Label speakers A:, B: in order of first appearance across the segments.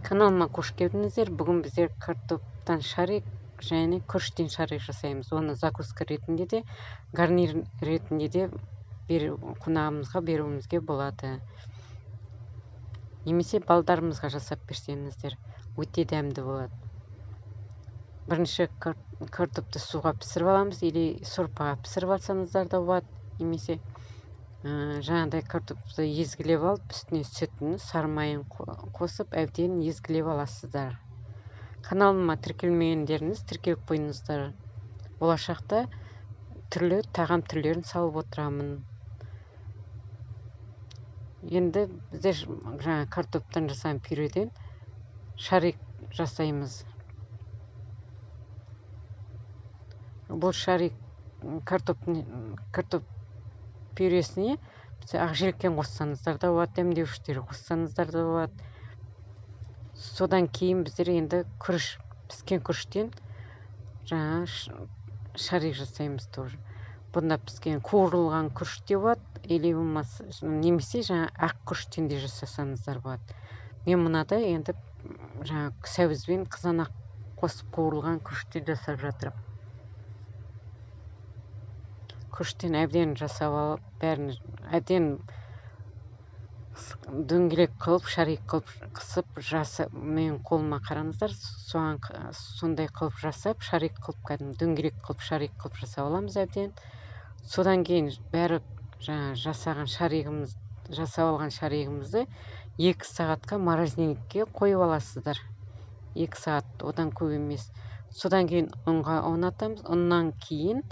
A: Каналыма қош келдіңіздер. Бүгін біздер картоптан шарик және күріштен шарик жасаймыз. Оны закуска ретінде де, гарнир ретінде де қонағымызға беруімізге болады. Немесе балдарымызға жасап берсеңіздер, өте дәмді болады. Бірінші картопты суға пісіріп аламыз, или сорпаға пісіріп алсаңыздар да болады. Немесе жаңағыдай картопты езгілеп алып, үстіне сүтін, сары майын қосып, әбден езгілеп аласыздар. Каналыма тіркелмегендеріңіз тіркеліп қойыңыздар. Болашақта түрлі тағам түрлерін салып отырамын. Енді біздер жаңа картоптан жасаған пюреден шарик жасаймыз. Бұл шарик картоп пюресіне ақжелкен қоссаңыздар да болады, дәмдеуіштер қоссаңыздар да болады. Содан кейін біздер енді күріш, піскен күріштен жаңа шарик жасаймыз тоже. Бұнда піскен қуырылған күріш те болады, или болмаса немесе жаңа ақ күріштен де жасасаңыздар болады. Мен мынада енді жаңа сәбіз бен қызанақ қосып қуырылған күріштен жасап жатырмын. Күріштен әбден жасап алып, бәрін әбден дөңгелек қылып, шарик қылып қысып жасап, мен қолыма қараңыздар, соған сондай қылып жасап, шарик қылып, кәдімгі дөңгелек қылып, шарик қылып жасап аламыз әбден. Содан кейін бәрі жаңа жасаған шаригіміз, жасап алған шаригімізді 2 сағатқа морозильникке қойып аласыздар. 2 сағат, одан көп емес. Содан кейін ұнға аунатамыз. Ұннан кейін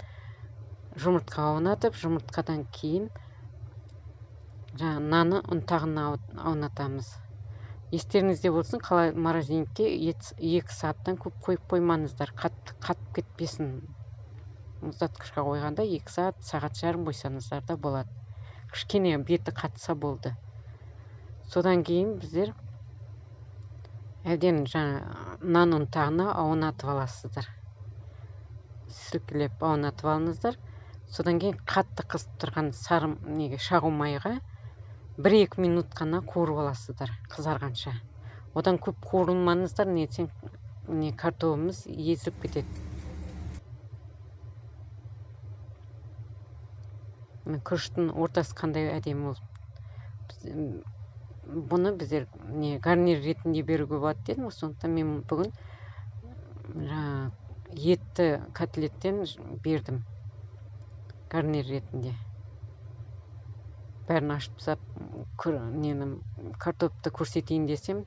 A: жұмыртқа аунатып, жұмыртқадан кейін жаңа наны ұнтағына аунатамыз. Естеріңізде болсын, қалай морозильникке 2 сағаттан көп қойып қоймаңыздар, қатып кетпесін. Мұздатқышқа қойғанда 2 сағат, сағат жарым қойсаңыздар да болады. Кішкене беті қатса болды. Содан кейін біздер әбден жаңа нан ұнтағына аунатып аласыздар. Сілкілеп аунатып алыңыздар. Содан кейін қатты қызып тұрған сары неге шағу майға 1-2 минут қана қуырып аласыздар қызарғанша. Одан көп қуырылмаңыздар, не картобымыз езіліп кетеді. Міне күріштің ортасы қандай әдемі болып. Бұны біздер не гарнир ретінде беруге болады дедім ғой, сондықтан мен бүгін жаңа етті котлеттен бердім гарнир ретінде. Бәрін ашып тастап, картопты көрсетейін десем,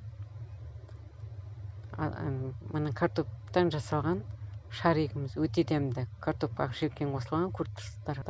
A: міне картоптан жасалған шаригіміз өте дәмді. Картоп ақжелкен қосылған, көріп тұрсыздар.